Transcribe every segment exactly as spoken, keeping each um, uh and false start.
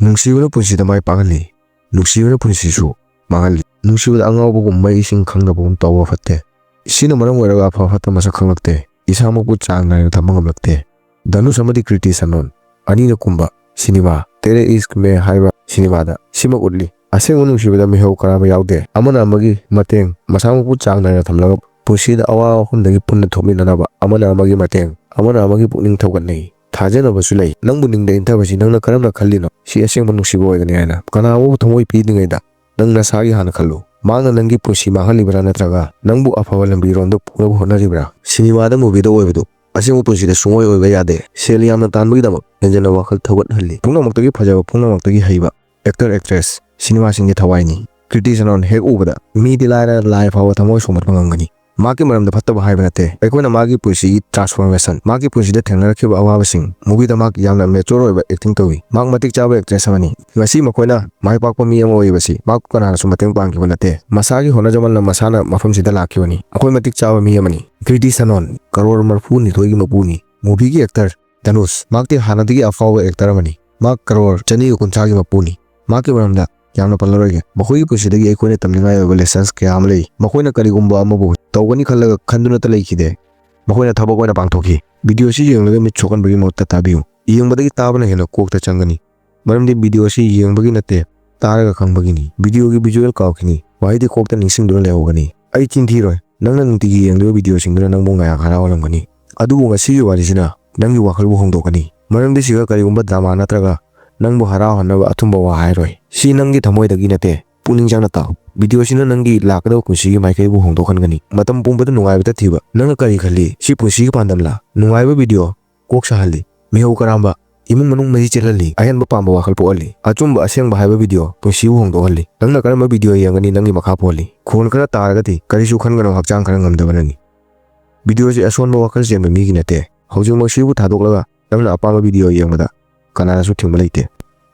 ꯅꯨꯡꯁꯤꯕꯅ ꯄꯨꯟꯁꯤꯗ ꯃꯥꯏ ꯄꯥꯛꯍꯜꯂꯤ꯫ ꯅꯨꯡꯁꯤꯕꯅ ꯄꯨꯟꯁꯤꯁꯨ ꯃꯥꯡꯍꯜꯂꯤ꯫ ꯅꯨꯡꯁꯤꯕꯗ ꯑꯉꯥꯎꯕꯒꯨꯝ ꯃꯩ ꯏꯁꯤꯡ ꯈꯪꯗꯕꯒꯨꯝ ꯇꯧꯕ ꯐꯠꯇꯦ꯫ ꯁꯤꯅ ꯃꯔꯝ ꯑꯣꯏꯔꯒ ꯑꯐ ꯐꯠꯇ ꯃꯁꯛ ꯈꯪꯂꯛꯇꯦ꯫ ꯏꯁꯥꯃꯛꯄꯨ ꯆꯥꯡ ꯅꯥꯏꯅ ꯊꯝꯕ ꯉꯝꯂꯛꯇꯦ꯫ ꯙꯅꯨꯁ ꯑꯃꯗꯤ ꯀ꯭ꯔꯤꯇꯤ ꯁꯅꯣꯟ ꯑꯅꯤꯅ ꯀꯨꯝꯕ ꯁꯤꯅꯦꯃꯥ ꯇꯦꯔꯦ ꯏꯁ꯭ꯛ ꯃꯦ ꯍꯥꯏꯕ ꯁꯤꯅꯦꯃꯥꯗ ꯁꯤꯃꯛ ꯎꯠꯂꯤ꯫ ꯑꯁꯦꯡꯕ ꯅꯨꯡꯁꯤꯕꯗ ꯃꯤꯍꯧ ꯀꯔꯥꯕ ꯌꯥꯎꯗꯦ꯫ ꯑꯃꯅ ꯑꯃꯒꯤ ꯃꯇꯦꯡ, ꯃꯁꯥꯃꯛꯄꯨ ꯆꯥꯡ ꯅꯥꯏꯅ ꯊꯝꯂꯒ ꯄꯨꯟꯁꯤꯗ ꯑꯋꯥ ꯑꯍꯨꯝꯗꯒꯤ ꯄꯨꯟꯅ ꯊꯣꯛꯃꯤꯟꯅꯅꯕ ꯑꯃꯅ ꯑꯃꯒꯤ ꯃꯇꯦꯡ, ꯑꯃꯅ ꯑꯃꯒꯤ ꯄꯨꯛꯅꯤꯡ ꯊꯧꯒꯠꯅꯩ꯫ ꯊꯥꯖꯅꯕꯁꯨ ꯂꯩ꯫ ꯅꯪꯕꯨ ꯅꯤꯡꯗ ꯏꯟꯊꯕꯁꯤ ꯅꯪꯅ ꯀꯔꯝꯅ ꯈꯜꯂꯤꯅꯣ? ꯁꯤ ꯑꯁꯦꯡꯕ ꯅꯨꯡꯁꯤꯕ ꯑꯣꯏꯒꯅꯤ ꯍꯥꯏꯅ꯫ ꯀꯅꯥ ꯑꯃꯕꯨ ꯊꯃꯣꯏ ꯄꯤꯗ꯭ꯔꯤꯉꯩꯗ ꯅꯪ ꯅꯁꯥꯒꯤ ꯍꯥꯟꯅ ꯈꯜꯂꯨ꯫ ꯃꯍꯥꯛꯅ ꯅꯪꯒꯤ ꯄꯨꯟꯁꯤ ꯃꯥꯡꯍꯜꯂꯤꯕ꯭ꯔꯥ ꯅꯠꯇ꯭ꯔꯒ ꯅꯪꯕꯨ ꯑꯐꯕ ꯂꯝꯕꯤꯔꯣꯝꯗ ꯄꯨꯅꯕ ꯍꯣꯠꯅꯔꯤꯕ꯭ꯔꯥ? ꯁꯤꯅꯦꯃꯥꯗ movieꯗ ꯑꯣꯏꯕꯗꯨ ꯑꯁꯦꯡꯕ ꯄꯨꯟꯁꯤꯗ ꯁꯨꯡꯑꯣꯏ ꯑꯣꯏꯕ ꯌꯥꯗꯦ꯫ ꯁꯦꯜ ꯌꯥꯝꯅ ꯇꯥꯟꯕꯒꯤꯗꯃꯛ ꯍꯦꯟꯖꯟꯅ ꯋꯥꯈꯜ ꯊꯧꯒꯠꯍꯜꯂꯤ꯫ ꯄꯨꯝꯅꯃꯛꯇꯒꯤ ꯐꯖꯕ, ꯄꯨꯝꯅꯃꯛꯇꯒꯤ ꯍꯩꯕ actor actress ꯁꯤꯅꯦꯃꯥꯁꯤꯡꯒꯤ ꯊꯋꯥꯏꯅꯤ꯫ ꯀ꯭ꯔꯤꯇꯤ ꯁꯅꯣꯟ ꯍꯦꯛ ꯎꯕꯗ ꯃꯤꯗꯤ ꯂꯥꯏꯔ ꯂꯥꯏ ꯐꯥꯎꯕ ꯊꯃꯣꯏ ꯁꯣꯛꯍꯟꯕ ꯉꯝꯒꯅꯤ꯫ ꯃꯍꯥꯛꯀꯤ ꯃꯔꯝꯗ ꯐꯠꯇꯕ ꯍꯥꯏꯕ ꯅꯠꯇꯦ, ꯑꯩꯈꯣꯏꯅ ꯃꯥꯒꯤ ꯄꯨꯟꯁꯤꯒꯤ transformation, ꯃꯍꯥꯛꯀꯤ ꯄꯨꯟꯁꯤꯗ ꯊꯦꯡꯅꯔꯛꯈꯤꯕ ꯑꯋꯥꯕꯁꯤꯡ꯫ Movieꯗ ꯃꯍꯥꯛ ꯌꯥꯝꯅ mature ꯑꯣꯏꯕ acting ꯇꯧꯏ꯫ ꯃꯍꯥꯛ ꯃꯇꯤꯛ ꯆꯥꯕ actress ꯑꯃꯅꯤ꯫ ꯉꯁꯤ ꯃꯈꯣꯏꯅ ꯃꯥꯏ ꯄꯥꯛꯄ ꯃꯤ ꯑꯃ ꯑꯣꯏꯔꯤꯕꯁꯤ ꯃꯍꯥꯛꯄꯨ ꯀꯅꯥꯅꯁꯨ ꯃꯇꯦꯡ ꯄꯥꯡꯈꯤꯕ ꯅꯠꯇꯦ꯫ ꯃꯁꯥꯒꯤ ꯍꯣꯠꯅꯖꯃꯟꯅ ꯃꯁꯥꯅ ꯃꯐꯝꯁꯤꯗ ꯂꯥꯛꯈꯤꯕꯅꯤ꯫ ꯑꯩꯈꯣꯏ ꯃꯇꯤꯛ ꯆꯥꯕ ꯃꯤ ꯑꯃꯅꯤ꯫ ꯀ꯭ꯔꯤꯇꯤ ꯁꯅꯣꯟ ꯀꯔꯣꯔ ꯃꯔꯐꯨ ꯅꯤꯊꯣꯏꯒꯤ ꯃꯄꯨꯅꯤ꯫ Movieꯒꯤ actor ꯙꯅꯨꯁ, ꯃꯍꯥꯛꯇꯤ ꯍꯥꯟꯅꯗꯒꯤ ꯑꯐꯥꯎꯕ actor ꯑꯃꯅꯤ꯫ ꯃꯍꯥꯛ ꯀꯔꯣꯔ ꯆꯅꯤꯒ ꯀꯨꯟꯊ꯭ꯔꯥꯒꯤ ꯃꯄꯨꯅꯤ꯫ ꯃꯍꯥꯛꯀꯤ ꯃꯔꯝꯗ ꯌꯥꯝꯅ ꯄꯜꯂꯔꯣꯏꯒꯦ꯫ ꯃꯈꯣꯏꯒꯤ ꯄꯨꯟꯁꯤꯗꯒꯤ ꯑꯩꯈꯣꯏꯅ ꯇꯝꯅꯤꯡꯉꯥꯏ ꯑꯣꯏꯕ lessons ꯀꯌꯥ ꯑꯃ ꯂꯩ꯫ ꯃꯈꯣꯏꯅ ꯀꯔꯤꯒꯨꯝꯕ ꯑꯃꯕꯨ ꯇꯧꯒꯅꯤ ꯈꯜꯂꯒ ꯈꯟꯗꯨꯅꯇ ꯂꯩꯈꯤꯗꯦ꯫ ꯃꯈꯣꯏꯅ ꯊꯕꯛ ꯑꯣꯏꯅ ꯄꯥꯡꯊꯣꯛꯈꯤ꯫ Video ꯑꯁꯤ ꯌꯦꯡꯂꯒ ꯃꯤꯠ ꯁꯣꯛꯍꯟꯕꯒꯤ ꯃꯍꯨꯠꯇ ꯇꯥꯕꯤꯌꯨ꯫ ꯌꯦꯡꯕꯗꯒꯤ ꯇꯥꯕꯅ ꯍꯦꯟꯅ ꯀꯣꯛꯇ ꯆꯪꯒꯅꯤ꯫ ꯃꯔꯝꯗꯤ video ꯑꯁꯤ ꯌꯦꯡꯕꯒꯤ ꯅꯠꯇꯦ, ꯇꯥꯔꯒ ꯈꯪꯕꯒꯤꯅꯤ꯫ Videoꯒꯤ visual ꯀꯥꯎꯈꯤꯅꯤ, ꯋꯥꯍꯩꯗꯤ ꯀꯣꯛꯇ ꯅꯤꯡꯁꯤꯡꯗꯨꯅ ꯂꯩꯍꯧꯒꯅꯤ꯫ ꯑꯩ ꯆꯤꯟ ꯊꯤꯔꯣꯏ, ꯅꯪꯅ ꯅꯨꯡꯇꯤꯒꯤ ꯌꯦꯡꯂꯤꯕ videoꯁꯤꯡꯗꯨꯅ ꯅꯪꯕꯨ ꯉꯥꯏꯍꯥꯛ ꯍꯔꯥꯎꯍꯜꯂꯝꯒꯅꯤ꯫ ꯑꯗꯨꯕꯨ ꯉꯁꯤꯒꯤ ꯋꯥꯔꯤꯁꯤꯅ ꯅꯪꯒꯤ ꯋꯥꯈꯜꯕꯨ ꯍꯣꯡꯗꯣꯛꯀꯅꯤ꯫ ꯃꯔꯝꯗꯤ ꯁꯤꯒ ꯀꯔꯤꯒꯨꯝꯕ drama ꯅꯠꯇ꯭ꯔꯒ ꯅꯪꯕꯨ ꯍꯔꯥꯎꯍꯟꯅꯕ ꯑꯊꯨꯝꯕ ꯋꯥ ꯍꯥꯏꯔꯣꯏ꯫ ꯁꯤ ꯅꯪꯒꯤ ꯊꯃꯣꯏꯗꯒꯤ ꯅꯠꯇꯦ, ꯄꯨꯛꯅꯤꯡ ꯆꯪꯅ ꯇꯥꯎ꯫ Videoꯁꯤꯅ ꯅꯪꯒꯤ ꯂꯥꯛꯀꯗꯕ ꯄꯨꯟꯁꯤꯒꯤ ꯃꯥꯏꯀꯩꯕꯨ ꯍꯣꯡꯗꯣꯛꯍꯟꯒꯅꯤ꯫ ꯃꯇꯝ ꯄꯨꯝꯕꯗ ꯅꯨꯡꯉꯥꯏꯕꯇ ꯊꯤꯕ꯫ ꯅꯪꯅ ꯀꯔꯤ ꯈꯜꯂꯤ? ꯁꯤ ꯄꯨꯟꯁꯤꯒꯤ ꯄꯥꯟꯗꯝꯂꯥ? ꯅꯨꯡꯉꯥꯏꯕ video ꯀꯣꯛ ꯁꯥꯍꯜꯂꯤ, ꯃꯤꯍꯧ ꯀꯔꯥꯝꯕ, ꯏꯃꯨꯡ ꯃꯅꯨꯡ ꯃꯔꯤ ꯆꯦꯜꯍꯜꯂꯤ, ꯑꯍꯦꯟꯕ ꯄꯥꯝꯕ ꯋꯥꯈꯜ ꯄꯣꯛꯍꯜꯂꯤ꯫ ꯑꯆꯨꯝꯕ ꯑꯁꯦꯡꯕ ꯍꯥꯏꯕ video ꯄꯨꯟꯁꯤꯕꯨ ꯍꯣꯡꯗꯣꯛꯍꯜꯂꯤ꯫ ꯅꯪꯅ ꯀꯔꯝꯕ video ꯌꯦꯡꯒꯅꯤ ꯅꯪꯒꯤ ꯃꯈꯥ ꯄꯣꯜꯂꯤ꯫ ꯈꯣꯟ ꯈꯔ ꯇꯥꯔꯒꯗꯤ ꯀꯔꯤꯁꯨ ꯈꯟꯒꯅꯨ, ꯍꯛꯆꯥꯡ ꯈꯔ ꯉꯝꯗꯕꯅꯅꯤ꯫ Videoꯁꯤ ꯑꯁꯣꯟꯕ ꯋꯥꯈꯜ ꯆꯦꯟꯕ ꯃꯤꯒꯤ ꯅꯠꯇꯦ꯫ ꯍꯧꯖꯤꯛꯃꯛ ꯁꯤꯕꯨ ꯊꯥꯗꯣꯛꯂꯒ ꯅꯪꯅ ꯑꯄꯥꯝꯕ video ꯌꯦꯡꯕꯗ ꯀꯅꯥꯅꯁꯨ ꯊꯤꯡꯕ ꯂꯩꯇꯦ꯫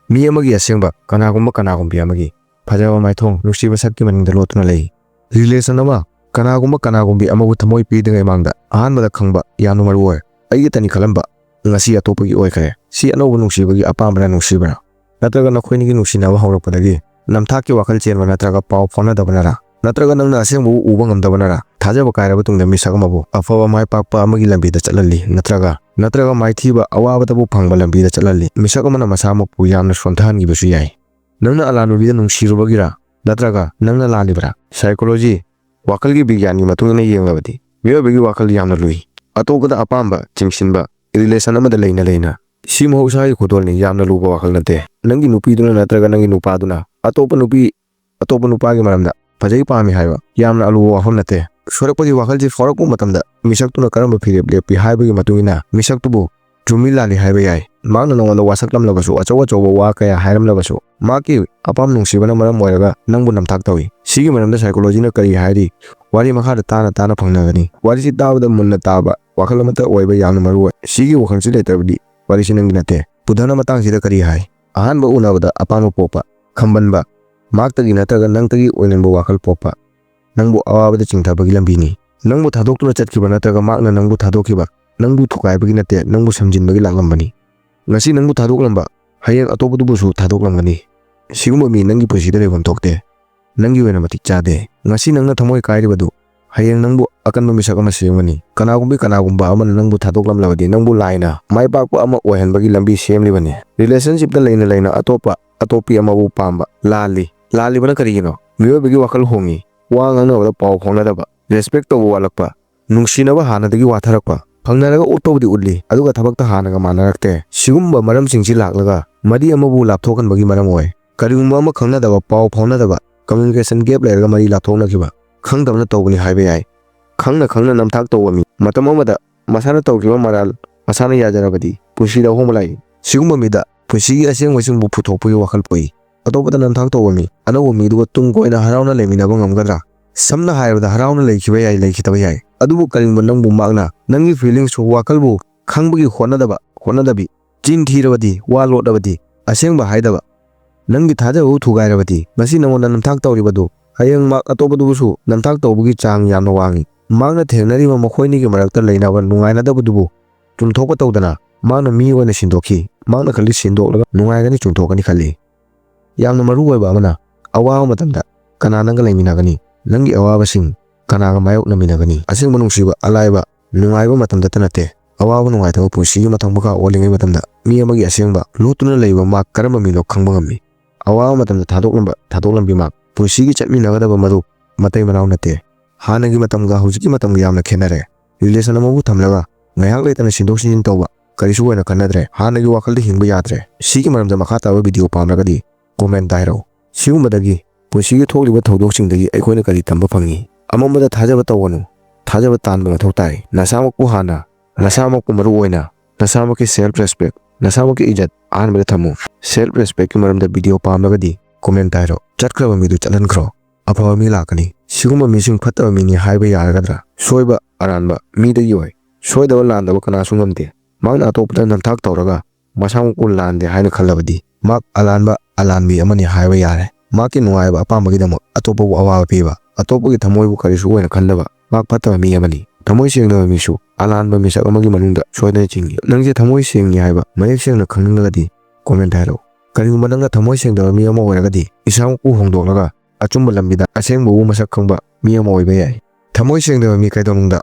ꯃꯤ ꯑꯃꯒꯤ ꯑꯁꯦꯡꯕ ꯀꯅꯥꯒꯨꯝꯕ ꯀꯅꯥꯒꯨꯝꯕꯤ ꯑꯃꯒꯤ ꯐꯖꯕ ꯃꯥꯏꯊꯣꯡ ꯅꯨꯡꯁꯤꯕ ꯁꯛꯀꯤ ꯃꯅꯤꯡꯗ ꯂꯣꯠꯇꯨꯅ ꯂꯩ꯫ Relation ꯑꯃ ꯀꯅꯥꯒꯨꯝꯕ ꯀꯅꯥꯒꯨꯝꯕꯤ ꯑꯃꯕꯨ ꯊꯃꯣꯏ ꯄꯤꯗ꯭ꯔꯤꯉꯩ ꯃꯥꯡꯗ ꯑꯍꯥꯟꯕꯗ ꯈꯪꯕ ꯌꯥꯝꯅ ꯃꯔꯨ ꯑꯣꯏ꯫ ꯑꯩꯒꯤꯇꯅꯤ ꯈꯜꯂꯝꯕ ꯉꯁꯤ ꯑꯇꯣꯞꯄꯒꯤ ꯑꯣꯏꯈ꯭ꯔꯦ꯫ ꯁꯤ ꯑꯅꯧꯕ ꯅꯨꯡꯁꯤꯕꯒꯤ ꯑꯄꯥꯝꯕꯅ ꯅꯨꯡꯁꯤꯕ꯭ꯔꯥ? ꯅꯠꯇ꯭ꯔꯒ ꯅꯈꯣꯏꯅꯤꯒꯤ ꯅꯨꯡꯁꯤꯅꯕ ꯍꯧꯔꯛꯄꯗꯒꯤ ꯅꯝꯊꯥꯛꯀꯤ ꯋꯥꯈꯜ ꯆꯦꯟꯕ ꯅꯠꯇ꯭ꯔꯒ ꯄꯥꯎ ꯐꯥꯎꯅꯗꯕꯅꯔ? ꯅꯠꯇ꯭ꯔꯒ ꯅꯪꯅ ꯑꯁꯦꯡꯕꯕꯨ ꯎꯕ ꯉꯝꯗꯕꯅꯔ? ꯊꯥꯖꯕ ꯀꯥꯏꯔꯕ ꯇꯨꯡꯗ ꯃꯤꯁꯛ ꯑꯃꯕꯨ ꯑꯐꯕ ꯃꯥꯏ ꯄꯥꯛꯄ ꯑꯃꯒꯤ ꯂꯝꯕꯤꯗ ꯆꯠꯍꯜꯂꯤ, ꯅꯠꯇ꯭ꯔꯒ, ꯅꯠꯇ꯭ꯔꯒ ꯃꯥꯏꯊꯤꯕ ꯑꯋꯥꯕꯗꯕꯨ ꯐꯪꯕ ꯂꯝꯕꯤꯗ ꯆꯠꯍꯜꯂꯤ꯫ ꯃꯤꯁꯛ ꯑꯃꯅ ꯃꯁꯥꯃꯛꯄꯨ ꯌꯥꯝꯅ ꯁꯣꯟꯊꯍꯟꯈꯤꯕꯁꯨ ꯌꯥꯏ꯫ ꯅꯪꯅ ꯑꯂꯥꯟꯕ ꯃꯤꯗ ꯅꯨꯡꯁꯤꯔꯨꯕꯒꯤꯔ? ꯅꯠꯇ꯭ꯔꯒ ꯅꯪꯅ ꯂꯥꯜꯂꯤꯕ꯭ꯔꯥ? Psychology, ꯋꯥꯈꯜꯒꯤ ꯕꯤꯒ꯭ꯌꯥꯟꯒꯤ ꯃꯇꯨꯡ ꯏꯟꯅ ꯌꯦꯡꯂꯕꯗꯤ, ꯃꯤꯑꯣꯏꯕꯒꯤ ꯋꯥꯈꯜ ꯌꯥꯝꯅ ꯂꯨꯏ꯫ ꯑꯇꯣꯞꯄꯗ ꯑꯄꯥꯝꯕ, ꯆꯤꯡꯁꯤꯟꯕ, relation ꯑꯃꯗ ꯂꯩꯅ ꯂꯩꯅ꯫ ꯁꯤ ꯃꯍꯧꯁꯥꯒꯤ ꯈꯨꯗꯣꯜꯅꯤ, ꯌꯥꯝꯅ ꯂꯨꯕ ꯋꯥꯈꯜ ꯅꯠꯇꯦ꯫ ꯅꯪꯒꯤ ꯅꯨꯄꯤꯗꯨꯅ ꯅꯠꯇ꯭ꯔꯒ ꯅꯪꯒꯤ ꯅꯨꯄꯥꯗꯨꯅ ꯑꯇꯣꯞꯄ ꯅꯨꯄꯤ, ꯑꯇꯣꯞꯄ ꯅꯨꯄꯥꯒꯤ ꯃꯔꯝꯗ ꯐꯖꯩ ꯄꯥꯝꯃꯤ ꯍꯥꯏꯕ ꯌꯥꯝꯅ ꯑꯂꯨꯕ ꯋꯥꯐꯝ ꯅꯠꯇꯦ꯫ ꯁꯣꯏꯔꯛꯄꯒꯤ ꯋꯥꯈꯜꯁꯤ ꯐꯥꯎꯔꯛꯄ ꯃꯇꯝꯗ ꯃꯤꯁꯛꯇꯨꯅ ꯀꯔꯝꯕ ꯐꯤꯔꯦꯞ ꯂꯦꯞꯄꯤ ꯍꯥꯏꯕꯒꯤ ꯃꯇꯨꯡ ꯏꯟꯅ ꯃꯤꯁꯛꯇꯨꯕꯨ ꯆꯨꯝꯃꯤ ꯂꯥꯜꯂꯤ ꯍꯥꯏꯕ ꯌꯥꯏ꯫ ꯃꯍꯥꯛꯅ ꯅꯉꯣꯟꯗ ꯋꯥꯁꯛꯂꯝꯂꯕꯁꯨ, ꯑꯆꯧ ꯑꯆꯧꯕ ꯋꯥ ꯀꯌꯥ ꯍꯥꯏꯔꯝꯂꯕꯁꯨ, ꯃꯍꯥꯛꯀꯤ ꯑꯄꯥꯝ ꯅꯨꯡꯁꯤꯕꯅ ꯃꯔꯝ ꯑꯣꯏꯔꯒ ꯅꯪꯕꯨ ꯅꯝꯊꯥꯛ ꯇꯧꯏ꯫ ꯁꯤꯒꯤ ꯃꯔꯝꯗ psychologyꯅ ꯀꯔꯤ ꯍꯥꯏꯔꯤ? ꯋꯥꯔꯤ ꯃꯈꯥꯗ ꯇꯥꯅ ꯇꯥꯅ ꯐꯪꯅꯒꯅꯤ꯫ ꯋꯥꯔꯤꯁꯤ ꯇꯥꯕꯗ ꯃꯨꯟꯅ ꯇꯥꯕ, ꯋꯥꯈꯜ ꯑꯃꯠꯇ ꯑꯣꯏꯕ ꯌꯥꯝꯅ ꯃꯔꯨ ꯑꯣꯏ꯫ ꯁꯤꯒꯤ ꯋꯥꯈꯜꯁꯤ ꯂꯩꯇ꯭ꯔꯕꯗꯤ ꯋꯥꯔꯤꯁꯤ ꯅꯪꯒꯤ ꯅꯠꯇꯦ꯫ ꯕꯨꯙꯅ ꯃꯇꯥꯡꯁꯤꯗ ꯀꯔꯤ ꯍꯥꯏ? ꯑꯍꯥꯟꯕ ꯎꯅꯕꯗ ꯑꯄꯥꯝꯕ ꯄꯣꯛꯄ, ꯈꯝꯕꯟꯕ, ꯃꯍꯥꯛꯇꯒꯤ ꯅꯠꯇ꯭ꯔꯒ ꯅꯪꯇꯒꯤ ꯑꯣꯏꯅꯤꯡꯕ ꯋꯥꯈꯜ ꯄꯣꯛꯄ, ꯅꯪꯕꯨ ꯑꯋꯥꯕꯗ ꯆꯤꯡꯊꯕꯒꯤ ꯂꯝꯕꯤꯅꯤ꯫ ꯅꯪꯕꯨ ꯊꯥꯗꯣꯛꯇꯨꯅ ꯆꯠꯈꯤꯕ ꯅꯠꯇ꯭ꯔꯒ ꯃꯍꯥꯛꯅ ꯅꯪꯕꯨ ꯊꯥꯗꯣꯛꯈꯤꯕ, ꯅꯪꯕꯨ ꯊꯨꯒꯥꯏꯕꯒꯤ ꯅꯠꯇꯦ, ꯅꯪꯕꯨ ꯁꯦꯝꯖꯤꯟꯕꯒꯤ ꯂꯥꯛꯂꯝꯕꯅꯤ꯫ ꯉꯁꯤ ꯅꯪꯕꯨ ꯊꯥꯗꯣꯛꯂꯝꯕ, ꯍꯌꯦꯡ ꯑꯇꯣꯞꯄꯗꯨꯕꯨꯁꯨ ꯊꯥꯗꯣꯛꯂꯝꯒꯅꯤ꯫ ꯁꯤꯒꯨꯝꯕ ꯃꯤ ꯅꯪꯒꯤ ꯄꯨꯟꯁꯤꯗ ꯂꯩꯐꯝ ꯊꯣꯛꯇꯦ꯫ ꯅꯪꯒꯤ ꯑꯣꯏꯅ ꯃꯇꯤꯛ ꯆꯥꯗꯦ꯫ ꯉꯁꯤ ꯅꯪꯅ ꯊꯃꯣꯏ ꯀꯥꯏꯔꯤꯕꯗꯨ ꯍꯌꯦꯡ ꯅꯪꯕꯨ ꯑꯀꯟꯕ ꯃꯤꯁꯛ ꯑꯃ ꯁꯦꯝꯒꯅꯤ꯫ ꯀꯅꯥꯒꯨꯝꯕꯤ ꯀꯅꯥꯒꯨꯝꯕ ꯑꯃꯅ ꯅꯪꯕꯨ ꯊꯥꯗꯣꯛꯂꯝꯂꯕꯗꯤ ꯅꯪꯕꯨ ꯂꯥꯏꯅ ꯃꯥꯏ ꯄꯥꯛꯄ ꯑꯃ ꯑꯣꯏꯍꯟꯕꯒꯤ ꯂꯝꯕꯤ ꯁꯦꯝꯂꯤꯕꯅꯤ꯫ Relationshipꯇ ꯂꯩꯅ ꯂꯩꯅ ꯑꯇꯣꯞꯄ, ꯑꯇꯣꯞꯄꯤ ꯑꯃꯕꯨ ꯄꯥꯝꯕ ꯂꯥꯜꯂꯤ꯫ ꯂꯥꯜꯂꯤꯕꯅ ꯀꯔꯤꯒꯤꯅꯣ? ꯃꯤꯑꯣꯏꯕꯒꯤ ꯋꯥꯈꯜ ꯍꯣꯡꯏ꯫ ꯋꯥ ꯉꯥꯡꯅꯕꯗ ꯄꯥꯎ ꯐꯥꯎꯅꯗꯕ, respect ꯇꯧꯕ ꯋꯥꯠꯂꯛꯄ, ꯅꯨꯡꯁꯤꯅꯕ ꯍꯥꯟꯅꯗꯒꯤ ꯋꯥꯊꯔꯛꯄ, ꯐꯪꯅꯔꯒ ꯎꯠꯄꯕꯨꯗꯤ ꯎꯠꯂꯤ, ꯑꯗꯨꯒ ꯊꯕꯛꯇ ꯍꯥꯟꯅꯒ ꯃꯥꯟꯅꯔꯛꯇꯦ꯫ ꯁꯤꯒꯨꯝꯕ ꯃꯔꯝꯁꯤꯡꯁꯤ ꯂꯥꯛꯂꯒ ꯃꯔꯤ ꯑꯃꯕꯨ ꯂꯥꯞꯊꯣꯛꯍꯟꯕꯒꯤ ꯃꯔꯝ ꯑꯣꯏ꯫ ꯀꯔꯤꯒꯨꯝꯕ ꯑꯃ ꯈꯪꯅꯗꯕ, ꯄꯥꯎ ꯐꯥꯎꯅꯗꯕ, communication gap ꯂꯩꯔꯒ ꯃꯔꯤ ꯂꯥꯞꯊꯣꯛꯅꯈꯤꯕ, ꯈꯪꯗꯕꯅ ꯇꯧꯕꯅꯤ ꯍꯥꯏꯕ ꯌꯥꯏ꯫ ꯈꯪꯅ ꯈꯪꯅ ꯅꯝꯊꯥꯛ ꯇꯧꯕ ꯃꯤ, ꯃꯇꯝ ꯑꯃꯗ ꯃꯁꯥꯅ ꯇꯧꯈꯤꯕ ꯃꯔꯥꯜ ꯃꯁꯥꯅ ꯌꯥꯖꯔꯕꯗꯤ ꯄꯨꯟꯁꯤꯗ ꯑꯍꯣꯡꯕ ꯂꯥꯛꯏ꯫ ꯁꯤꯒꯨꯝꯕ ꯃꯤꯗ ꯄꯨꯟꯁꯤꯒꯤ ꯑꯁꯦꯡꯕꯁꯤꯡꯕꯨ ꯄꯨꯊꯣꯛꯄꯒꯤ ꯋꯥꯈꯜ ꯄꯣꯛꯏ꯫ ꯑꯇꯣꯞꯄꯗ ꯅꯝꯊꯥꯛ ꯇꯧꯕ ꯃꯤ, ꯑꯅꯧꯕ ꯃꯤꯗꯨꯒ ꯇꯨꯡ ꯀꯣꯏꯅ ꯍꯔꯥꯎꯅ ꯂꯩꯃꯤꯟꯅꯕ ꯉꯝꯒꯗ꯭ꯔꯥ? ꯁꯝꯅ ꯍꯥꯏꯔꯕꯗ, ꯍꯔꯥꯎꯅ ꯂꯩꯈꯤꯕ ꯌꯥꯏ, ꯂꯩꯈꯤꯗꯕ ꯌꯥꯏ, ꯑꯗꯨꯕꯨ ꯀꯔꯤꯒꯨꯝꯕ ꯅꯪꯕꯨ ꯃꯍꯥꯛꯅ ꯅꯪꯒꯤ feelings, ꯋꯥꯈꯜꯕꯨ ꯈꯪꯕꯒꯤ ꯍꯣꯠꯅꯗꯕ, ꯍꯣꯠꯅꯗꯕꯤ, ꯆꯤꯟ ꯊꯤꯔꯕꯗꯤ, ꯋꯥ ꯂꯣꯠꯂꯕꯗꯤ, ꯑꯁꯦꯡꯕ ꯍꯥꯏꯗꯕ, ꯅꯪꯒꯤ ꯊꯥꯖꯕꯕꯨ ꯊꯨꯒꯥꯏꯔꯕꯗꯤ, ꯉꯁꯤ ꯅꯉꯣꯟꯗ ꯅꯝꯊꯥꯛ ꯇꯧꯔꯤꯕꯗꯨ ꯍꯌꯦꯡ ꯃꯍꯥꯛ ꯑꯇꯣꯞꯄꯗꯨꯕꯨꯁꯨ ꯅꯝꯊꯥꯛ ꯇꯧꯕꯒꯤ ꯆꯥꯡ ꯌꯥꯝꯅ ꯋꯥꯡꯏ꯫ ꯃꯍꯥꯛꯅ ꯊꯦꯡꯅꯔꯤꯕ ꯃꯈꯣꯏꯅꯤꯒꯤ ꯃꯔꯛꯇ ꯂꯩꯅꯕ ꯅꯨꯡꯉꯥꯏꯅꯗꯕꯗꯨꯕꯨ ꯆꯨꯝꯊꯣꯛꯄ ꯇꯧꯗꯅ, ꯃꯥꯅ ꯃꯤ ꯑꯣꯏꯅ ꯁꯤꯟꯗꯣꯛꯈꯤ꯫ ꯃꯥꯅ ꯈꯜꯂꯤ ꯁꯤꯟꯗꯣꯛꯂꯒ ꯅꯨꯡꯉꯥꯏꯒꯅꯤ, ꯆꯨꯝꯊꯣꯛꯀꯅꯤ ꯈꯜꯂꯤ꯫ ꯌꯥꯝꯅ ꯃꯔꯨ ꯑꯣꯏꯕ ꯑꯃꯅ, ꯑꯋꯥꯕ ꯃꯇꯝꯗ ꯀꯅꯥ ꯅꯪꯒ ꯂꯩꯃꯤꯟꯅꯒꯅꯤ? ꯅꯪꯒꯤ ꯑꯋꯥꯕꯁꯤꯡ ꯀꯅꯥꯒ ꯃꯥꯌꯣꯛꯅꯃꯤꯟꯅꯒꯅꯤ? ꯑꯁꯦꯡꯕ ꯅꯨꯡꯁꯤꯕ ꯑꯂꯥꯏꯕ ꯅꯨꯡꯉꯥꯏꯕ ꯃꯇꯝꯗꯇ ꯅꯠꯇꯦ, ꯑꯋꯥꯕ ꯅꯨꯡꯉꯥꯏꯇꯕ ꯄꯨꯟꯁꯤꯒꯤ ꯃꯊꯪ ꯃꯈꯥ ꯑꯣꯜꯂꯤꯉꯩ ꯃꯇꯝꯗ ꯃꯤ ꯑꯃꯒꯤ ꯑꯁꯦꯡꯕ ꯂꯣꯠꯇꯨꯅ ꯂꯩꯕ ꯃꯥ ꯀꯔꯝꯕ ꯃꯤꯅꯣ ꯈꯪꯕ ꯉꯝꯃꯤ꯫ ꯑꯋꯥꯕ ꯃꯇꯝꯗ ꯊꯥꯗꯣꯛꯂꯝꯕ ꯊꯥꯗꯣꯛꯂꯝꯕꯤ ꯃꯥ ꯄꯨꯟꯁꯤꯒꯤ ꯆꯠꯃꯤꯟꯅꯒꯗꯕ ꯃꯔꯨꯞ ꯃꯇꯩ ꯃꯅꯥꯎ ꯅꯠꯇꯦ꯫ ꯍꯥꯟꯅꯒꯤ ꯃꯇꯝꯒ ꯍꯧꯖꯤꯛꯀꯤ ꯃꯇꯝꯒ ꯌꯥꯝꯅ ꯈꯦꯠꯅꯔꯦ꯫ ꯔꯤꯂꯦꯁꯟ ꯑꯃꯕꯨ ꯊꯝꯂꯒ ꯉꯥꯏꯍꯥꯛ ꯂꯩꯇꯅ ꯁꯤꯟꯗꯣꯛ ꯁꯤꯟꯖꯤꯟ ꯇꯧꯕ ꯀꯔꯤꯁꯨ ꯑꯣꯏꯅ ꯈꯟꯅꯗ꯭ꯔꯦ꯫ ꯍꯥꯟꯅꯒꯤ ꯋꯥꯈꯜꯗ ꯍꯤꯡꯕ ꯌꯥꯗ꯭ꯔꯦ꯫ ꯁꯤꯒꯤ ꯃꯔꯝꯗ ꯃꯈꯥ ꯇꯥꯕ ꯚꯤꯗꯤꯑꯣ ꯄꯥꯝꯂꯒꯗꯤ ꯀꯣꯃꯦꯟꯇ ꯍꯥꯏꯔꯛꯎ꯫ ꯁꯤꯒꯨꯝꯕꯗꯒꯤ ꯄꯨꯟꯁꯤꯒꯤ ꯊꯣꯛꯂꯤꯕ ꯊꯧꯗꯣꯛꯁꯤꯡꯗꯒꯤ ꯑꯩꯈꯣꯏꯅ ꯀꯔꯤ ꯇꯝꯕ ꯐꯪꯉꯤ? ꯑꯃꯝꯕꯗ ꯊꯥꯖꯕ ꯇꯧꯒꯅꯨ꯫ ꯊꯥꯖꯕ ꯇꯥꯟꯕ ꯃꯊꯧ ꯇꯥꯏ꯫ ꯅꯁꯥꯃꯛꯄꯨ ꯍꯥꯟꯅ, ꯅꯁꯥꯃꯛꯄꯨ ꯃꯔꯨ ꯑꯣꯏꯅ, ꯅꯁꯥꯃꯛꯀꯤ ꯁꯦꯜꯐ ꯔꯦꯁꯄꯦꯛ, ꯅꯁꯥꯃꯛꯀꯤ ꯏꯖꯠ ꯑꯍꯥꯟꯕꯗ ꯊꯝꯃꯨ꯫ ꯁꯦꯜꯐ ꯔꯦꯁꯄꯦꯛꯀꯤ ꯃꯔꯝꯗ ꯚꯤꯗꯤꯑꯣ ꯄꯥꯝꯂꯒꯗꯤ ꯀꯣꯃꯦꯟꯇ ꯍꯥꯏꯔꯣ꯫ ꯆꯠꯈ꯭ꯔꯕ ꯃꯤꯗꯨ ꯆꯠꯍꯟꯈ꯭ꯔꯣ꯫ ꯑꯐꯕ ꯃꯤ ꯂꯥꯛꯀꯅꯤ꯫ ꯁꯤꯒꯨꯝꯕ ꯃꯤꯁꯤꯡ ꯐꯠꯇꯕ ꯃꯤꯅꯤ ꯍꯥꯏꯕ ꯌꯥꯔꯒꯗ꯭ꯔꯥ? ꯁꯣꯏꯕ ꯑꯔꯥꯟꯕ ꯃꯤꯗꯒꯤ ꯑꯣꯏ꯫ ꯁꯣꯏꯗꯕ ꯂꯥꯟꯗꯕ ꯀꯅꯥꯁꯨ ꯉꯝꯗꯦ꯫ ꯃꯍꯥꯛꯅ ꯑꯇꯣꯞꯄꯗ ꯅꯝꯊꯥꯛ ꯇꯧꯔꯒ ꯃꯁꯥꯃꯛꯄꯨ ꯂꯥꯟꯗꯦ ꯍꯥꯏꯅ ꯈꯜꯂꯕꯗꯤ ꯃꯍꯥꯛ ꯑꯂꯥꯟꯕ ꯑꯂꯥꯟꯕꯤ ꯑꯃꯅꯤ ꯍꯥꯏꯕ ꯌꯥꯔꯦ꯫ ꯃꯍꯥꯛꯀꯤ ꯅꯨꯡꯉꯥꯏꯕ ꯑꯄꯥꯝꯕꯒꯤꯗꯃꯛ ꯑꯇꯣꯞꯄꯕꯨ ꯑꯋꯥꯕ ꯄꯤꯕ, ꯑꯇꯣꯞꯄꯒꯤ ꯊꯃꯣꯏꯕꯨ ꯀꯔꯤꯁꯨ ꯑꯣꯏꯅ ꯈꯟꯗꯕ ꯃꯍꯥꯛ ꯐꯠꯇꯕ ꯃꯤ ꯑꯃꯅꯤ꯫ ꯊꯃꯣꯏ ꯁꯦꯡꯗꯕ ꯃꯤꯁꯨ ꯑꯂꯥꯟꯕ ꯃꯤꯁꯛ ꯑꯃꯒꯤ ꯃꯅꯨꯡꯗ ꯁꯣꯏꯗꯅ ꯆꯤꯡꯏ꯫ ꯅꯪꯁꯦ ꯊꯃꯣꯏ ꯁꯦꯡꯉꯤ ꯍꯥꯏꯕ ꯃꯌꯦꯛ ꯁꯦꯡꯅ ꯈꯪꯅꯤꯡꯂꯒꯗꯤ ꯀꯣꯃꯦꯟꯇ ꯍꯥꯏꯔꯛꯎ꯫ ꯀꯔꯤꯒꯨꯝꯕ ꯅꯪꯅ ꯊꯃꯣꯏ ꯁꯦꯡꯗꯕ ꯃꯤ ꯑꯃ ꯑꯣꯏꯔꯒꯗꯤ ꯏꯁꯥꯃꯛꯄꯨ ꯍꯣꯡꯗꯣꯛꯂꯒ ꯑꯆꯨꯝꯕ ꯂꯝꯕꯤꯗ ꯑꯁꯦꯡꯕꯕꯨ ꯃꯁꯛ ꯈꯪꯕ ꯃꯤ ꯑꯃ ꯑꯣꯏꯕ ꯌꯥꯏ꯫ ꯊꯃꯣꯏ ꯁꯦꯡꯗꯕ ꯃꯤ ꯀꯩꯗꯧꯅꯨꯡꯗ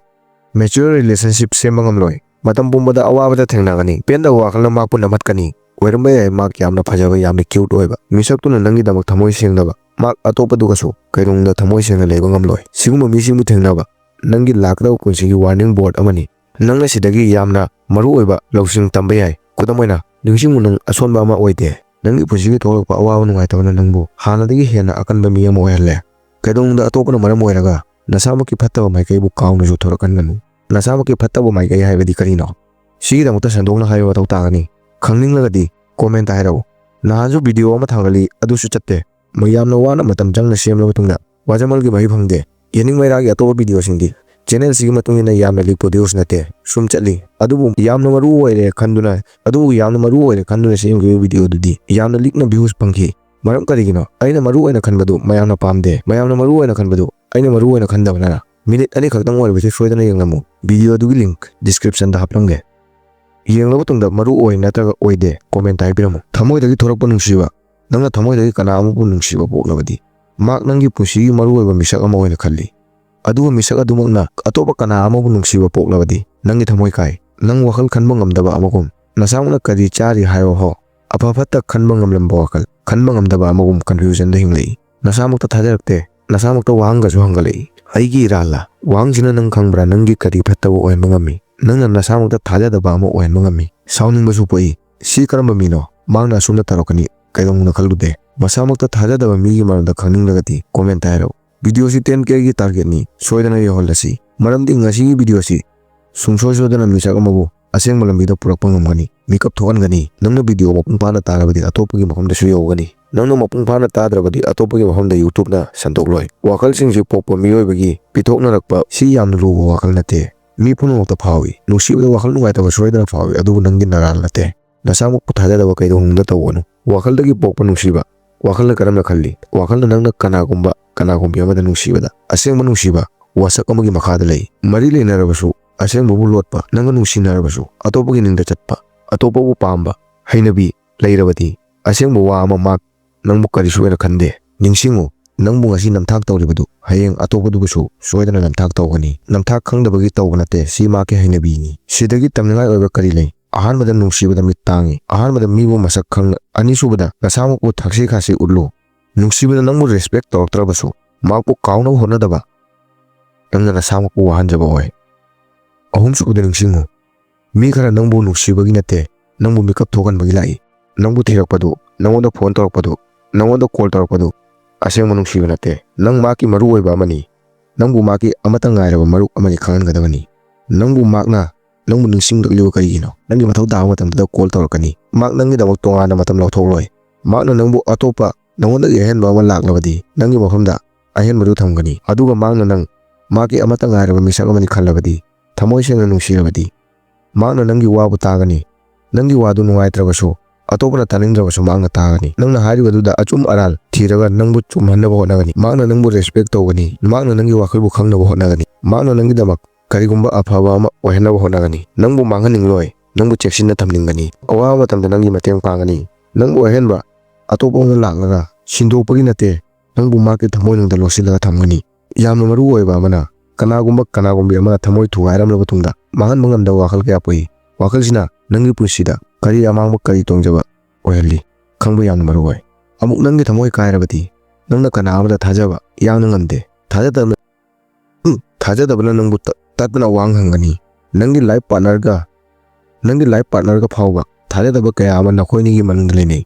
mature relationship ꯁꯦꯝꯕ ꯉꯝꯂꯣꯏ꯫ ꯃꯇꯝ ꯄꯨꯝꯕꯗ ꯑꯋꯥꯕꯗ ꯊꯦꯡꯅꯒꯅꯤ꯫ ꯄꯦꯟꯗꯕ ꯋꯥꯈꯜꯅ ꯃꯍꯥꯛꯄꯨ ꯅꯝꯍꯠꯀꯅꯤ꯫ ꯑꯣꯏꯔꯝꯕ ꯌꯥꯏ ꯃꯍꯥꯛ ꯌꯥꯝꯅ ꯐꯖꯕ, ꯌꯥꯝꯅ cute ꯑꯣꯏꯕ ꯃꯤꯁꯛꯇꯨꯅ ꯅꯪꯒꯤꯗꯃꯛ ꯊꯃꯣꯏ ꯁꯦꯡꯗꯕ ꯃꯍꯥꯛ ꯑꯇꯣꯞꯄꯗꯨꯒꯁꯨ ꯀꯩꯗꯧꯅꯨꯡꯗ ꯊꯃꯣꯏ ꯁꯦꯡꯅ ꯂꯩꯕ ꯉꯝꯂꯣꯏ꯫ ꯁꯤꯒꯨꯝꯕ ꯃꯤꯁꯤꯡꯕꯨ ꯊꯦꯡꯅꯕ ꯅꯪꯒꯤ ꯂꯥꯛꯀꯗꯕ ꯄꯨꯟꯁꯤꯒꯤ warning board ꯑꯃꯅꯤ꯫ ꯅꯪꯅ ꯁꯤꯗꯒꯤ ꯌꯥꯝꯅ ꯃꯔꯨ ꯑꯣꯏꯕ ꯂꯧꯁꯤꯡ ꯇꯝꯕ ꯌꯥꯏ꯫ ꯈꯨꯗꯝ ꯑꯣꯏꯅ, ꯅꯤꯡꯁꯤꯡꯉꯨ, ꯅꯪ ꯑꯁꯣꯟꯕ ꯑꯃ ꯑꯣꯏꯗꯦ꯫ ꯅꯪꯒꯤ ꯄꯨꯟꯁꯤꯒꯤ ꯊꯣꯛꯂꯛꯄ ꯑꯋꯥꯕ ꯅꯨꯡꯉꯥꯏꯇꯕꯅ ꯅꯪꯕꯨ ꯍꯥꯟꯅꯗꯒꯤ ꯍꯦꯟꯅ ꯑꯀꯟꯕ ꯃꯤ ꯑꯃ ꯑꯣꯏꯍꯜꯂꯦ꯫ ꯀꯩꯗꯧꯅꯨꯡꯗ ꯑꯇꯣꯞꯄꯅ ꯃꯔꯝ ꯑꯣꯏꯔꯒ ꯅꯁꯥꯃꯛꯀꯤ ꯐꯠꯇꯕ ꯃꯥꯏꯀꯩꯕꯨ ꯀꯥꯎꯅꯁꯨ ꯊꯣꯔꯛꯍꯟꯒꯅꯨ꯫ ꯅꯁꯥꯃꯛꯀꯤ ꯐꯠꯇꯕ ꯃꯥꯏꯀꯩ ꯍꯥꯏꯕꯗꯤ ꯀꯔꯤꯅꯣ? ꯁꯤꯒꯤꯗꯃꯛꯇ ꯁꯟꯗꯣꯛꯅ ꯍꯥꯏꯕ ꯃꯊꯧ ꯇꯥꯒꯅꯤ꯫ ꯈꯪꯅꯤꯡꯂꯒꯗꯤ ꯀꯣꯃꯦꯟꯇ ꯍꯥꯏꯔꯛꯎ꯫ ꯅꯍꯥꯟꯁꯨ ꯚꯤꯗꯤꯑꯣ ꯑꯃ ꯊꯥꯡꯒꯠꯂꯤ, ꯑꯗꯨꯁꯨ ꯆꯠꯇꯦ꯫ ꯃꯌꯥꯝꯅ ꯋꯥꯅ ꯃꯇꯝ ꯆꯪꯅ ꯁꯦꯝꯂꯕ ꯃꯇꯨꯡꯗ ꯋꯥꯖꯃꯜꯒꯤ ꯃꯍꯩ ꯐꯪꯗꯦ꯫ ꯌꯦꯅꯤꯡ ꯃꯩꯔꯥꯒꯤ ꯑꯇꯣꯞꯄ ꯚꯤꯗꯤꯑꯣꯁꯤꯡꯗꯤ ꯆꯦꯅꯦꯜꯁꯤꯒꯤ ꯃꯇꯨꯡ ꯏꯟꯅ ꯌꯥꯝꯅ ꯂꯤꯛꯄ ꯚ꯭ꯌꯨꯁ ꯅꯠꯇꯦ꯫ ꯁꯨꯝ ꯆꯠꯂꯤ꯫ ꯑꯗꯨꯕꯨ ꯌꯥꯝꯅ ꯃꯔꯨ ꯑꯣꯏꯔꯦ ꯈꯟꯗꯨꯅ, ꯑꯗꯨꯕꯨ ꯌꯥꯝꯅ ꯃꯔꯨ ꯑꯣꯏꯔꯦ ꯈꯟꯗꯨꯅ ꯁꯦꯝꯈꯤꯕ ꯚꯤꯗꯤꯑꯣꯗꯨꯗꯤ ꯌꯥꯝꯅ ꯂꯤꯛꯅ ꯚ꯭ꯌꯨꯁ ꯐꯪꯈꯤ꯫ ꯃꯔꯝ ꯀꯔꯤꯒꯤꯅꯣ? ꯑꯩꯅ ꯃꯔꯨ ꯑꯣꯏꯅ ꯈꯟꯕꯗꯨ ꯃꯌꯥꯝꯅ ꯄꯥꯝꯗꯦ꯫ ꯃꯌꯥꯝꯅ ꯃꯔꯨ ꯑꯣꯏꯅ ꯈꯟꯕꯗꯨ ꯑꯩꯅ ꯃꯔꯨ ꯑꯣꯏꯅ ꯈꯟꯗꯕꯅꯔ? ꯃꯤꯅꯤꯠ ꯑꯅꯤꯈꯛꯇꯪ ꯑꯣꯏꯔꯕꯁꯨ ꯁꯣꯏꯗꯅ ꯌꯦꯡꯂꯝꯃꯨ꯫ ꯚꯤꯗꯤꯑꯣꯗꯨꯒꯤ ꯂꯤꯡꯛ ꯗꯤꯁꯀ꯭ꯔꯤꯞꯁꯟꯗ ꯍꯥꯞꯂꯝꯒꯦ꯫ ꯌꯦꯡꯂꯕ ꯃꯇꯨꯡꯗ ꯃꯔꯨ ꯑꯣꯏ ꯅꯠꯇ꯭ꯔꯒ ꯑꯣꯏꯗꯦ comment ꯍꯥꯏꯕꯤꯔꯝꯃꯨ꯫ ꯊꯃꯣꯏꯗꯒꯤ ꯊꯣꯔꯛꯄ ꯅꯨꯡꯁꯤꯕ꯫ ꯅꯪꯅ ꯊꯃꯣꯏꯗꯒꯤ ꯀꯅꯥ ꯑꯃꯕꯨ ꯅꯨꯡꯁꯤꯕ ꯄꯣꯛꯂꯕꯗꯤ, ꯃꯍꯥꯛ ꯅꯪꯒꯤ ꯄꯨꯟꯁꯤꯒꯤ ꯃꯔꯨꯑꯣꯏꯕ ꯃꯤꯁꯛ ꯑꯃ ꯑꯣꯏꯅ ꯈꯜꯂꯤ꯫ ꯑꯗꯨꯒ ꯃꯤꯁꯛ ꯑꯗꯨꯃꯛꯅ ꯑꯇꯣꯞꯄ ꯀꯅꯥ ꯑꯃꯕꯨ ꯅꯨꯡꯁꯤꯕ ꯄꯣꯛꯂꯕꯗꯤ, ꯅꯪꯒꯤ ꯊꯃꯣꯏ ꯀꯥꯏ꯫ ꯅꯪ ꯋꯥꯈꯜ ꯈꯟꯕ ꯉꯝꯗꯕ ꯑꯃꯒꯨꯝ, ꯅꯁꯥꯃꯛꯅ ꯀꯔꯤ ꯆꯥꯔꯤ ꯍꯥꯏꯌꯣ ꯍꯣ, ꯑꯐ ꯐꯠꯇ ꯈꯟꯕ ꯉꯝꯂꯝꯕ ꯋꯥꯈꯜ, ꯈꯟꯕ ꯉꯝꯗꯕ ꯑꯃꯒꯨꯝ confusionꯗ ꯍꯤꯡꯂꯛꯏ꯫ ꯅꯁꯥꯃꯛꯇ ꯊꯥꯖꯔꯛꯇꯦ, ꯅꯁꯥꯃꯛꯇ ꯋꯥꯍꯪꯒꯁꯨ ꯍꯪꯒꯠꯂꯛꯏ꯫ ꯑꯩꯒꯤ ꯏꯔꯥꯜꯂ? ꯋꯥꯍꯪꯁꯤꯅ ꯅꯪ ꯈꯪꯕ꯭ꯔꯥ ꯅꯪꯒꯤ ꯀꯔꯤ ꯐꯠꯇꯕ ꯑꯣꯏꯍꯟꯕ ꯉꯝꯃꯤ? ꯅꯪꯅ ꯅꯁꯥꯃꯛꯇ ꯊꯥꯖꯗꯕ ꯑꯃ ꯑꯣꯏꯍꯟꯕ ꯉꯝꯃꯤ꯫ ꯁꯥꯎꯅꯤꯡꯕꯁꯨ ꯄꯣꯛꯏ꯫ ꯁꯤ ꯀꯔꯝꯕ ꯃꯤꯅꯣ? ꯃꯍꯥꯛꯅ ꯑꯁꯨꯝꯅ ꯇꯧꯔꯛꯀꯅꯤ ꯀꯩꯗꯧꯅꯨꯡꯗ ꯈꯜꯂꯨꯗꯦ꯫ ꯃꯁꯥꯃꯛꯇ ꯊꯥꯖꯗꯕ ꯃꯤꯒꯤ ꯃꯔꯝꯗ ꯈꯪꯅꯤꯡꯂꯒꯗꯤ comment ꯍꯥꯏꯔꯛꯎ꯫ Videoꯁꯤ ten Kꯒꯤ targetꯅꯤ, ꯁꯣꯏꯗꯅ ꯌꯧꯍꯜꯂꯁꯤ꯫ ꯃꯔꯝꯗꯤ ꯉꯁꯤꯒꯤ videoꯁꯤ ꯁꯨꯡꯁꯣꯏ ꯁꯣꯏꯗꯅ ꯃꯤꯁꯛ ꯑꯃꯕꯨ ꯑꯁꯦꯡꯕ ꯂꯝꯕꯤꯗ ꯄꯨꯔꯛꯄ ꯉꯝꯒꯅꯤ, ꯃꯤꯀꯞ ꯊꯣꯛꯍꯟꯒꯅꯤ꯫ ꯅꯪꯅ video ꯃꯄꯨꯡ ꯐꯥꯅ ꯇꯥꯔꯕꯗꯤ ꯑꯇꯣꯞꯄꯒꯤ ꯃꯐꯝꯗꯁꯨ ꯌꯧꯒꯅꯤ꯫ ꯅꯪꯅ ꯃꯄꯨꯡ ꯐꯥꯅ ꯇꯥꯗ꯭ꯔꯕꯗꯤ ꯑꯇꯣꯞꯄꯒꯤ ꯃꯐꯝꯗ YouTubeꯅ ꯁꯟꯗꯣꯛꯂꯣꯏ꯫ ꯋꯥꯈꯜꯁꯤꯡꯁꯤ ꯄꯣꯛꯄ ꯃꯤꯑꯣꯏꯕꯒꯤ ꯄꯤꯊꯣꯛꯅꯔꯛꯄ ꯁꯤ ꯌꯥꯝꯅ ꯂꯨꯕ ꯋꯥꯈꯜ ꯅꯠꯇꯦ꯫ ꯃꯤ ꯄꯨꯝꯅꯃꯛꯇ ꯐꯥꯎꯏ꯫ ꯅꯨꯡꯁꯤꯕꯗ ꯋꯥꯈꯜ ꯅꯨꯡꯉꯥꯏꯇꯕ ꯁꯣꯏꯗꯅ ꯐꯥꯎꯏ, ꯑꯗꯨꯕꯨ ꯅꯪꯒꯤ ꯅꯔꯥꯜ ꯅꯠꯇꯦ꯫ ꯅꯁꯥꯃꯛꯄꯨ ꯊꯥꯖꯗꯕ ꯀꯩꯗꯧꯅꯨꯡꯗ ꯇꯧꯒꯅꯨ꯫ ꯋꯥꯈꯜꯗꯒꯤ ꯄꯣꯛꯄ ꯅꯨꯡꯁꯤꯕ꯫ ꯋꯥꯈꯜꯅ ꯀꯔꯝꯅ ꯈꯜꯂꯤ? ꯋꯥꯈꯜꯅ ꯅꯪꯅ ꯀꯅꯥꯒꯨꯝꯕ, ꯀꯅꯥꯒꯨꯝꯕꯤ ꯑꯃꯗ ꯅꯨꯡꯁꯤꯕꯗ ꯑꯁꯦꯡꯕ ꯅꯨꯡꯁꯤꯕ ꯋꯥꯁꯛ ꯑꯃꯒꯤ ꯃꯈꯥꯗ ꯂꯩ꯫ ꯃꯔꯤ ꯂꯩꯅꯔꯕꯁꯨ, ꯑꯁꯦꯡꯕꯕꯨ ꯂꯣꯠꯄ, ꯅꯪꯒ ꯅꯨꯡꯁꯤꯅꯔꯕꯁꯨ, ꯑꯇꯣꯞꯄꯒꯤ ꯅꯤꯡꯗ ꯆꯠꯄ, ꯑꯇꯣꯞꯄꯕꯨ ꯄꯥꯝꯕ ꯍꯩꯅꯕꯤ ꯂꯩꯔꯕꯗꯤ, ꯑꯁꯦꯡꯕ ꯋꯥ ꯑꯃ ꯃꯍꯥꯛ ꯅꯪꯕꯨ ꯀꯔꯤꯁꯨ ꯑꯣꯏꯅ ꯈꯟꯗꯦ꯫ ꯅꯤꯡꯁꯤꯡꯉꯨ, ꯅꯪꯕꯨ ꯉꯁꯤ ꯅꯝꯊꯥꯛ ꯇꯧꯔꯤꯕꯗꯨ ꯍꯌꯦꯡ ꯑꯇꯣꯞꯄꯗꯨꯕꯨꯁꯨ ꯁꯣꯏꯗꯅ ꯅꯝꯊꯥꯛ ꯇꯧꯒꯅꯤ꯫ ꯅꯝꯊꯥꯛ ꯈꯪꯗꯕꯒꯤ ꯇꯧꯕ ꯅꯠꯇꯦ, ꯁꯤ ꯃꯍꯥꯛꯀꯤ ꯍꯩꯅꯕꯤꯅꯤ꯫ ꯁꯤꯗꯒꯤ ꯇꯝꯅꯤꯡꯉꯥꯏ ꯑꯣꯏꯕ ꯀꯔꯤ ꯂꯩ? ꯑꯍꯥꯟꯕꯗ, ꯅꯨꯡꯁꯤꯕꯗ ꯃꯤꯠ ꯇꯥꯡꯏ꯫ ꯑꯍꯥꯟꯕꯗ ꯃꯤꯕꯨ ꯃꯁꯛ ꯈꯪ-, ꯑꯅꯤꯁꯨꯕꯗ, ꯅꯁꯥꯃꯛꯄꯨ ꯊꯛꯁꯤ ꯈꯥꯁꯤ ꯎꯠꯂꯨ꯫ ꯅꯨꯡꯁꯤꯕꯗ ꯅꯪꯕꯨ respect ꯇꯧꯔꯛꯇ꯭ꯔꯕꯁꯨ, ꯃꯍꯥꯛꯄꯨ ꯀꯥꯎꯅꯕ ꯍꯣꯠꯅꯗꯕ꯫ ꯅꯪꯅ ꯅꯁꯥꯃꯛꯄꯨ ꯋꯥꯍꯟꯖꯕ ꯑꯣꯏ꯫ ꯑꯍꯨꯝꯁꯨꯕꯗ, ꯅꯤꯡꯁꯤꯡꯉꯨ, ꯃꯤ ꯈꯔ ꯅꯪꯕꯨ ꯅꯨꯡꯁꯤꯕꯒꯤ ꯅꯠꯇꯦ, ꯅꯪꯕꯨ ꯃꯤꯀꯞ ꯊꯣꯛꯍꯟꯕꯒꯤ ꯂꯥꯛꯏ꯫ ꯅꯪꯕꯨ ꯊꯤꯔꯛꯄꯗꯨ, ꯅꯪꯉꯣꯟꯗ phone ꯇꯧꯔꯛꯄꯗꯨ, ꯅꯪꯉꯣꯟꯗ call ꯇꯧꯔꯛꯄꯗꯨ ꯑꯁꯦꯡꯕ ꯅꯨꯡꯁꯤꯕ ꯅꯠꯇꯦ꯫ ꯅꯪ ꯃꯍꯥꯛꯀꯤ ꯃꯔꯨ ꯑꯣꯏꯕ ꯑꯃꯅꯤ꯫ ꯅꯪꯕꯨ ꯃꯍꯥꯛꯀꯤ ꯑꯃꯠꯇ ꯉꯥꯏꯔꯕ ꯃꯔꯨꯞ ꯑꯃꯅꯤ ꯈꯪꯍꯟꯒꯗꯕꯅꯤ꯫ ꯅꯪꯕꯨ ꯃꯍꯥꯛꯅ, ꯅꯪꯕꯨ ꯅꯤꯡꯁꯤꯡꯂꯛꯂꯤꯕ ꯀꯔꯤꯒꯤꯅꯣ? ꯅꯪꯒꯤ ꯃꯊꯧ ꯇꯥꯕ ꯃꯇꯝꯗꯨꯗ call ꯇꯧꯔꯛꯀꯅꯤ꯫ ꯃꯍꯥꯛ ꯅꯪꯒꯤꯗꯃꯛ ꯇꯣꯉꯥꯟꯅ ꯃꯇꯝ ꯂꯧꯊꯣꯛꯂꯣꯏ꯫ ꯃꯍꯥꯛꯅ ꯅꯪꯕꯨ ꯑꯇꯣꯞꯄ, ꯅꯪꯉꯣꯟꯗꯒꯤ ꯑꯍꯦꯟꯕ ꯑꯃ ꯂꯥꯛꯂꯕꯗꯤ, ꯅꯪꯒꯤ ꯃꯐꯝꯗ ꯑꯍꯦꯟꯕꯗꯨ ꯊꯝꯒꯅꯤ꯫ ꯑꯗꯨꯒ ꯃꯍꯥꯛꯅ ꯅꯪ, ꯃꯍꯥꯛꯀꯤ ꯑꯃꯠꯇ ꯉꯥꯏꯔꯕ ꯃꯤꯁꯛ ꯑꯃꯅꯤ ꯈꯜꯂꯕꯗꯤ, ꯊꯃꯣꯏ ꯁꯦꯡꯅ ꯅꯨꯡꯁꯤꯔꯕꯗꯤ, ꯃꯍꯥꯛꯅ ꯅꯪꯒꯤ ꯋꯥꯕꯨ ꯇꯥꯒꯅꯤ꯫ ꯅꯪꯒꯤ ꯋꯥꯗꯨ ꯅꯨꯡꯉꯥꯏꯇ꯭ꯔꯕꯁꯨ, ꯑꯇꯣꯞꯄꯅ ꯇꯥꯅꯤꯡꯗ꯭ꯔꯕꯁꯨ ꯃꯍꯥꯛꯅ ꯇꯥꯒꯅꯤ꯫ ꯅꯪꯅ ꯍꯥꯏꯔꯤꯕꯗꯨꯗ ꯑꯆꯨꯝ ꯑꯔꯥꯟ ꯊꯤꯔꯒ ꯅꯪꯕꯨ ꯆꯨꯝꯍꯟꯅꯕ ꯍꯣꯠꯅꯒꯅꯤ꯫ ꯃꯍꯥꯛꯅ ꯅꯪꯕꯨ respect ꯇꯧꯒꯅꯤ꯫ ꯃꯍꯥꯛꯅ ꯅꯪꯒꯤ ꯋꯥꯈꯜꯕꯨ ꯈꯪꯅꯕ ꯍꯣꯠꯅꯒꯅꯤ꯫ ꯃꯍꯥꯛꯅ ꯅꯪꯒꯤꯗꯃꯛ ꯀꯔꯤꯒꯨꯝꯕ ꯑꯐꯕ ꯑꯃ ꯑꯣꯏꯍꯟꯅꯕ ꯍꯣꯠꯅꯒꯅꯤ꯫ ꯅꯪꯕꯨ ꯃꯥꯡꯍꯟꯅꯤꯡꯂꯣꯏ꯫ ꯅꯪꯕꯨ ꯆꯦꯛꯁꯤꯟꯅ ꯊꯝꯅꯤꯡꯒꯅꯤ꯫ ꯑꯋꯥꯕ ꯃꯇꯝꯗ ꯅꯪꯒꯤ ꯃꯇꯦꯡ ꯄꯥꯡꯒꯅꯤ꯫ ꯅꯪꯕꯨ ꯑꯍꯦꯟꯕ ꯑꯇꯣꯞꯄ ꯑꯃ ꯂꯥꯛꯂꯒ ꯁꯤꯟꯗꯣꯛꯄꯒꯤ ꯅꯠꯇꯦ, ꯅꯪꯕꯨ ꯃꯍꯥꯛꯀꯤ ꯊꯃꯣꯏꯅꯨꯡꯗ ꯂꯣꯠꯁꯤꯜꯂꯒ ꯊꯝꯒꯅꯤ꯫ ꯌꯥꯝꯅ ꯃꯔꯨ ꯑꯣꯏꯕ ꯑꯃꯅ, ꯀꯅꯥꯒꯨꯝꯕ ꯀꯅꯥꯒꯨꯝꯕꯤ ꯑꯃꯅ ꯊꯃꯣꯏ ꯊꯨꯒꯥꯏꯔꯝꯂꯕ ꯇꯨꯡꯗ ꯃꯥꯡꯍꯟꯕ ꯉꯝꯗꯕ ꯋꯥꯈꯜ ꯀꯌꯥ ꯄꯣꯛꯏ꯫ ꯋꯥꯈꯜꯁꯤꯅ ꯅꯪꯒꯤ ꯄꯨꯟꯁꯤꯗ ꯀꯔꯤ ꯑꯃꯥꯡꯕ, ꯀꯔꯤ ꯇꯣꯡꯖꯕ ꯑꯣꯏꯍꯜꯂꯤ ꯈꯪꯕ ꯌꯥꯝꯅ ꯃꯔꯨ ꯑꯣꯏ꯫ ꯑꯃꯨꯛ ꯅꯪꯒꯤ ꯊꯃꯣꯏ ꯀꯥꯏꯔꯕꯗꯤ, ꯅꯪꯅ ꯀꯅꯥ ꯑꯃꯗ ꯊꯥꯖꯕ ꯌꯥꯝꯅ ꯉꯝꯗꯦ꯫ ꯊꯥꯖꯗꯕ ꯎꯝ, ꯊꯥꯖꯗꯕꯅ ꯅꯪꯕꯨ ꯇ-, ꯇꯠꯇꯅ ꯋꯥꯍꯪ ꯍꯪꯒꯅꯤ꯫ ꯅꯪꯒꯤ life partnerꯒ, ꯅꯪꯒꯤ life partnerꯒ ꯐꯥꯎꯕ ꯊꯥꯖꯗꯕ ꯀꯌꯥ ꯑꯃ ꯅꯈꯣꯏꯅꯤꯒꯤ ꯃꯅꯨꯡꯗ ꯂꯩꯅꯩ꯫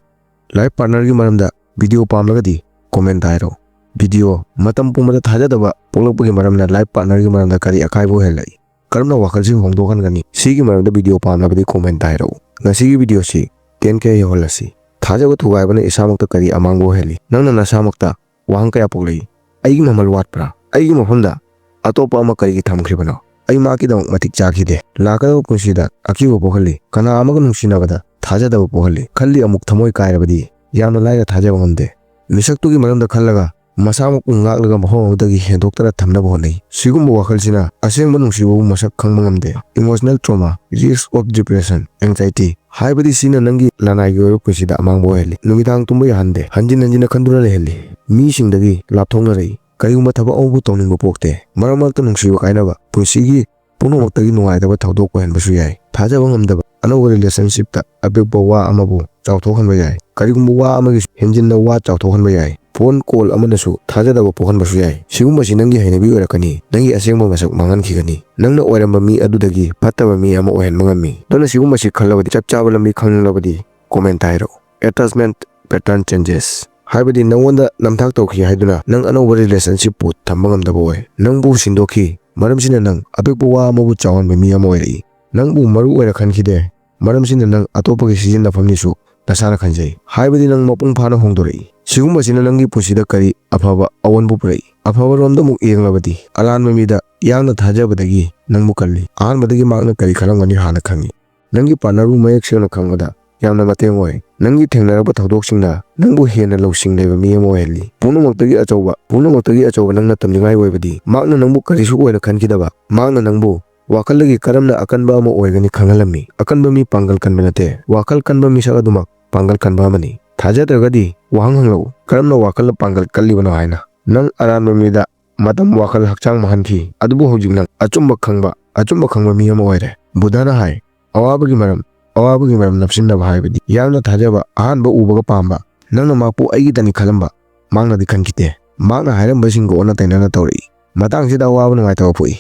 Life partnerꯒꯤ ꯃꯔꯝꯗ video ꯄꯥꯝꯂꯒꯗꯤ comment ꯍꯥꯏꯔꯛꯎ꯫ Video ꯃꯇꯝ ꯄꯨꯝꯕꯗ ꯊꯥꯖꯗꯕ ꯄꯣꯛꯂꯛꯄꯒꯤ ꯃꯔꯝꯅ life partnerꯒꯤ ꯃꯔꯝꯗ ꯀꯔꯤ ꯑꯀꯥꯏꯕ ꯑꯣꯏꯍꯜꯂꯛꯏ? ꯀꯔꯝꯅ ꯋꯥꯈꯜꯁꯤꯡ ꯍꯣꯡꯗꯣꯛꯍꯟꯒꯅꯤ? ꯁꯤꯒꯤ ꯃꯔꯝꯗ video ꯄꯥꯝꯂꯕꯗꯤ comment ꯍꯥꯏꯔꯛꯎ꯫ ꯉꯁꯤꯒꯤ videoꯁꯤ ten K ꯌꯧꯍꯜꯂꯁꯤ꯫ ꯊꯥꯖꯕ ꯊꯨꯒꯥꯏꯕꯅ ꯏꯁꯥꯃꯛꯇ ꯀꯔꯤ ꯑꯃꯥꯡꯕ ꯑꯣꯏꯍꯜꯂꯤ? ꯅꯪꯅ ꯅꯁꯥꯃꯛꯇ ꯋꯥꯍꯪ ꯀꯌꯥ ꯄꯣꯛꯂꯛꯏ? "ꯑꯩꯒꯤ ꯃꯃꯜ ꯋꯥꯠꯄ꯭ꯔꯥ? ꯑꯩꯒꯤ ꯃꯐꯝꯗ ꯑꯇꯣꯞꯄ ꯑꯃ ꯀꯔꯤꯒꯤ ꯊꯝꯈ꯭ꯔꯤꯕꯅꯣ? ꯑꯩ ꯃꯍꯥꯛꯀꯤꯗꯃꯛ ꯃꯇꯤꯛ ꯆꯥꯈꯤꯗꯦ"? ꯂꯥꯛꯀꯗꯕ ꯄꯨꯟꯁꯤꯗ ꯑꯀꯤꯕ ꯄꯣꯛꯍꯜꯂꯤ꯫ ꯀꯅꯥ ꯑꯃꯒ ꯅꯨꯡꯁꯤꯅꯕꯗ ꯊꯥꯖꯗꯕ ꯄꯣꯛꯍꯜꯂꯤ꯫ ꯈꯜꯂꯤ ꯑꯃꯨꯛ ꯊꯃꯣꯏ ꯀꯥꯏꯔꯕꯗꯤ ꯌꯥꯝꯅ ꯂꯥꯏꯅ ꯊꯥꯖꯕ ꯉꯝꯗꯦ꯫ ꯃꯤꯁꯛꯇꯨꯒꯤ ꯃꯔꯝꯗ ꯈꯜꯂꯒ ꯃꯁꯥꯃꯛꯄꯨ ꯉꯥꯛꯂꯒ ꯃꯐꯝ ꯑꯃꯗꯒꯤ ꯍꯦꯟꯗꯣꯛꯇꯅ ꯊꯝꯅꯕ ꯍꯣꯠꯅꯩ꯫ ꯁꯤꯒꯨꯝꯕ ꯋꯥꯈꯜꯁꯤꯅ ꯑꯁꯦꯡꯕ ꯅꯨꯡꯁꯤꯕꯕꯨ ꯃꯁꯛ ꯈꯪꯕ ꯉꯝꯗꯦ꯫ Emotional trauma, risk of depression, anxiety, ꯍꯥꯏꯕꯗꯤ ꯁꯤꯅ ꯅꯪꯒꯤ ꯂꯅꯥꯏꯒꯤ ꯑꯣꯏꯕ ꯄꯨꯟꯁꯤꯗ ꯑꯃꯥꯡꯕ ꯑꯣꯏꯍꯜꯂꯤ꯫ ꯅꯨꯃꯤꯗꯥꯡ ꯇꯨꯝꯕ ꯌꯥꯍꯟꯗꯦ꯫ ꯍꯟꯖꯤꯟ ꯍꯟꯖꯤꯟꯅ ꯈꯟꯗꯨꯅ ꯂꯩꯍꯜꯂꯤ꯫ ꯃꯤꯁꯤꯡꯗꯒꯤ ꯂꯥꯞꯊꯣꯛꯅꯔꯛꯏ꯫ ꯀꯔꯤꯒꯨꯝꯕ ꯊꯕꯛ ꯑꯃꯕꯨ ꯇꯧꯅꯤꯡꯕ ꯄꯣꯛꯇꯦ꯫ ꯃꯔꯛ ꯃꯔꯛꯇ ꯅꯨꯡꯁꯤꯕ ꯀꯥꯏꯅꯕ ꯄꯨꯟꯁꯤꯒꯤ ꯄꯨꯝꯅꯃꯛꯇꯒꯤ ꯅꯨꯡꯉꯥꯏꯇꯕ ꯊꯧꯗꯣꯛ ꯑꯣꯏꯍꯟꯕꯁꯨ ꯌꯥꯏ꯫ ꯊꯥꯖꯕ ꯉꯝꯗꯕ ꯑꯅꯧꯕ relationshipꯇ ꯑꯄꯤꯛꯄ ꯋꯥ ꯑꯃꯕꯨ ꯆꯥꯎꯊꯣꯛꯍꯟꯕ ꯌꯥꯏ꯫ ꯀꯔꯤꯒꯨꯝꯕ ꯋꯥ ꯑꯃꯒꯤ ꯍꯦꯟꯖꯤꯟꯅ ꯋꯥ ꯆꯥꯎꯊꯣꯛꯍꯟꯕ ꯌꯥꯏ꯫ Phone call ꯑꯃꯅꯁꯨ ꯊꯥꯖꯗꯕ ꯄꯣꯛꯍꯟꯕꯁꯨ ꯌꯥꯏ꯫ ꯁꯤꯒꯨꯝꯕꯁꯤ ꯅꯪꯒꯤ ꯍꯩꯅꯕꯤ ꯑꯣꯏꯔꯛꯀꯅꯤ꯫ ꯅꯪꯒꯤ ꯑꯁꯦꯡꯕ ꯃꯁꯛ ꯃꯥꯡꯍꯟꯈꯤꯒꯅꯤ꯫ ꯅꯪꯅ ꯑꯣꯏꯔꯝꯕ ꯃꯤ ꯑꯗꯨꯗꯒꯤ ꯐꯠꯇꯕ ꯃꯤ ꯑꯃ ꯑꯣꯏꯍꯟꯕ ꯉꯝꯃꯤ꯫ ꯅꯪꯅ ꯁꯤꯒꯨꯝꯕꯁꯤ ꯈꯜꯂꯕꯗꯤ, ꯆꯞ ꯆꯥꯕ ꯂꯝꯕꯤ ꯈꯪꯂꯕꯗꯤ comment ꯍꯥꯏꯔꯛꯎ꯫ Attachment pattern changes, ꯍꯥꯏꯕꯗꯤ ꯅꯪꯉꯣꯟꯗ ꯅꯝꯊꯥꯛ ꯇꯧꯈꯤ ꯍꯥꯏꯗꯨꯅ ꯅꯪ ꯑꯅꯧꯕ relationshipꯄꯨ ꯊꯝꯕ ꯉꯝꯗꯕ ꯑꯣꯏ꯫ ꯅꯪꯕꯨ ꯁꯤꯟꯗꯣꯛꯈꯤ꯫ ꯃꯔꯝꯁꯤꯅ ꯅꯪ ꯑꯄꯤꯛꯄ ꯋꯥ ꯑꯃꯕꯨ ꯆꯥꯎꯍꯟꯕ ꯃꯤ ꯑꯃ ꯑꯣꯏꯔꯛꯏ꯫ ꯅꯪꯕꯨ ꯃꯔꯨ ꯑꯣꯏꯅ ꯈꯟꯈꯤꯗꯦ꯫ ꯃꯔꯝꯁꯤꯅ ꯅꯪ ꯑꯇꯣꯞꯄꯒꯤ ꯁꯤꯖꯤꯟꯅꯐꯝꯅꯤꯁꯨ ꯅꯁꯥꯅ ꯈꯟꯖꯩ꯫ ꯍꯥꯏꯕꯗꯤ ꯅꯪ ꯃꯄꯨꯡ ꯐꯥꯅ ꯍꯣꯡꯗꯣꯔꯛꯏ꯫ ꯁꯤꯒꯨꯝꯕꯁꯤꯅ ꯅꯪꯒꯤ ꯄꯨꯟꯁꯤꯗ ꯀꯔꯤ ꯑꯐꯕ ꯑꯑꯣꯟꯕ ꯄꯨꯔꯛꯏ? ꯑꯐꯕꯔꯣꯝꯗ ꯑꯃꯨꯛ ꯌꯦꯡꯂꯕꯗꯤ, ꯑꯔꯥꯟꯕ ꯃꯤꯗ ꯌꯥꯝꯅ ꯊꯥꯖꯕꯗꯒꯤ ꯅꯪꯕꯨ ꯀꯜꯂꯤ꯫ ꯑꯍꯥꯟꯕꯗꯒꯤ ꯃꯍꯥꯛꯅ ꯀꯔꯤ ꯈꯜꯂꯝꯒꯅꯤ ꯍꯥꯟꯅ ꯈꯪꯏ꯫ ꯅꯪꯒꯤ partnerꯕꯨ ꯃꯌꯦꯛ ꯁꯦꯡꯅ ꯈꯪꯕꯗ ꯌꯥꯝꯅ ꯃꯇꯦꯡ ꯑꯣꯏ꯫ ꯅꯪꯒꯤ ꯊꯦꯡꯅꯔꯛꯄ ꯊꯧꯗꯣꯛꯁꯤꯡꯅ ꯅꯪꯕꯨ ꯍꯦꯟꯅ ꯂꯧꯁꯤꯡ ꯂꯩꯕ ꯃꯤ ꯑꯃ ꯑꯣꯏꯍꯜꯂꯤ꯫ ꯄꯨꯝꯅꯃꯛꯇꯒꯤ ꯑꯆꯧꯕ, ꯄꯨꯝꯅꯃꯛꯇꯒꯤ ꯑꯆꯧꯕ ꯅꯪꯅ ꯇꯝꯅꯤꯡꯉꯥꯏ ꯑꯣꯏꯕꯗꯤ, ꯃꯍꯥꯛꯅ ꯅꯪꯕꯨ ꯀꯔꯤꯁꯨ ꯑꯣꯏꯅ ꯈꯟꯈꯤꯗꯕ, ꯃꯍꯥꯛꯅ ꯅꯪꯕꯨ ꯋꯥꯈꯜꯗꯒꯤ ꯀꯔꯝꯅ ꯑꯀꯟꯕ ꯑꯃ ꯑꯣꯏꯒꯅꯤ ꯈꯪꯍꯜꯂꯝꯃꯤ꯫ ꯑꯀꯟꯕ ꯃꯤ ꯄꯥꯡꯒꯜ ꯀꯟꯕ ꯅꯠꯇꯦ, ꯋꯥꯈꯜ ꯀꯟꯕ ꯃꯤꯁꯛ ꯑꯗꯨꯃꯛ ꯄꯥꯡꯒꯜ ꯀꯟꯕ ꯑꯃꯅꯤ꯫ ꯊꯥꯖꯗ꯭ꯔꯒꯗꯤ ꯋꯥꯍꯪ ꯍꯪꯂꯛꯎ, "ꯀꯔꯝꯅ ꯋꯥꯈꯜꯗ ꯄꯥꯡꯒꯜ ꯀꯜꯂꯤꯕꯅꯣ?" ꯍꯥꯏꯅ꯫ ꯅꯪ ꯑꯔꯥꯟꯕ ꯃꯤꯗ ꯃꯇꯝ, ꯋꯥꯈꯜ, ꯍꯛꯆꯥꯡ ꯃꯥꯡꯍꯟꯈꯤ, ꯑꯗꯨꯕꯨ ꯍꯧꯖꯤꯛ ꯅꯪ ꯑꯆꯨꯝꯕ ꯈꯪꯕ, ꯑꯆꯨꯝꯕ ꯈꯪꯕ ꯃꯤ ꯑꯃ ꯑꯣꯏꯔꯦ꯫ ꯕꯨꯙꯅ ꯍꯥꯏ, "ꯑꯋꯥꯕꯒꯤ ꯃꯔꯝ, ꯑꯋꯥꯕꯒꯤ ꯃꯔꯝ ꯅꯞꯁꯤꯟꯅꯕ ꯍꯥꯏꯕꯗꯤ ꯌꯥꯝꯅ ꯊꯥꯖꯕ, ꯑꯍꯥꯟꯕ ꯎꯕꯒ ꯄꯥꯝꯕ, ꯅꯪꯅ ꯃꯍꯥꯛꯄꯨ ꯑꯩꯒꯤꯗꯅꯤ ꯈꯜꯂꯝꯕ, ꯃꯍꯥꯛꯅꯗꯤ ꯈꯟꯈꯤꯗꯦ꯫ ꯃꯍꯥꯛꯅ ꯍꯥꯏꯔꯝꯕꯁꯤꯡꯒ ꯑꯣꯟꯅ ꯇꯩꯅꯅ ꯇꯧꯔꯛꯏ꯫ ꯃꯇꯥꯡꯁꯤꯗ ꯑꯋꯥꯕ ꯅꯨꯡꯉꯥꯏꯇꯕ ꯄꯣꯛꯏ꯫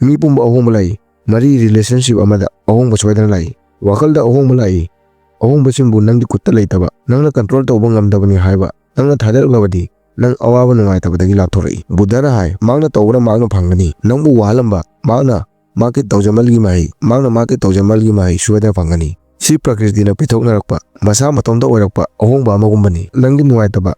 ꯃꯤ ꯄꯨꯝꯕ ꯑꯍꯣꯡꯕ ꯂꯥꯛꯏ꯫ ꯃꯔꯤ, ꯔꯤꯂꯦꯁꯟꯁꯤꯞ ꯑꯃꯗ ꯑꯍꯣꯡꯕ ꯁꯣꯏꯗꯅ ꯂꯥꯛꯏ꯫ ꯋꯥꯈꯜꯗ ꯑꯍꯣꯡꯕ ꯂꯥꯛꯏ꯫ ꯑꯍꯣꯡꯕꯁꯤꯡꯕꯨ ꯅꯪꯒꯤ ꯈꯨꯠꯇ ꯂꯩꯇꯕ, ꯅꯪꯅ ꯀꯟꯇ꯭ꯔꯣꯜ ꯇꯧꯕ ꯉꯝꯗꯕꯅꯤ ꯍꯥꯏꯕ ꯅꯪꯅ ꯊꯥꯖꯔꯛꯂꯕꯗꯤ, ꯅꯪ ꯑꯋꯥꯕ ꯅꯨꯡꯉꯥꯏꯇꯕꯗꯒꯤ ꯂꯥꯞꯊꯣꯔꯛꯏ꯫ ꯕꯨꯙꯅ ꯍꯥꯏ, ꯃꯍꯥꯛꯅ ꯇꯧꯕꯅ ꯃꯍꯥꯛꯅ ꯐꯪꯒꯅꯤ꯫ ꯅꯪꯕꯨ ꯋꯥꯍꯜꯂꯝꯕ ꯃꯍꯥꯛꯅ ꯃꯍꯥꯛꯀꯤ ꯇꯧꯖꯃꯜꯒꯤ ꯃꯍꯩ, ꯃꯍꯥꯛꯅ ꯃꯍꯥꯛꯀꯤ ꯇꯧꯖꯃꯜꯒꯤ ꯃꯍꯩ ꯁꯣꯏꯗꯅ ꯐꯪꯒꯅꯤ꯫ ꯁꯤ ꯄ꯭ꯔꯀ꯭ꯔꯤꯇꯤꯅ ꯄꯤꯊꯣꯛꯅꯔꯛꯄ, ꯃꯁꯥ ꯃꯇꯣꯝꯇ ꯑꯣꯏꯔꯛꯄ ꯑꯍꯣꯡꯕ ꯑꯃꯒꯨꯝꯕꯅꯤ꯫ ꯅꯪꯒꯤ ꯅꯨꯡꯉꯥꯏꯇꯕ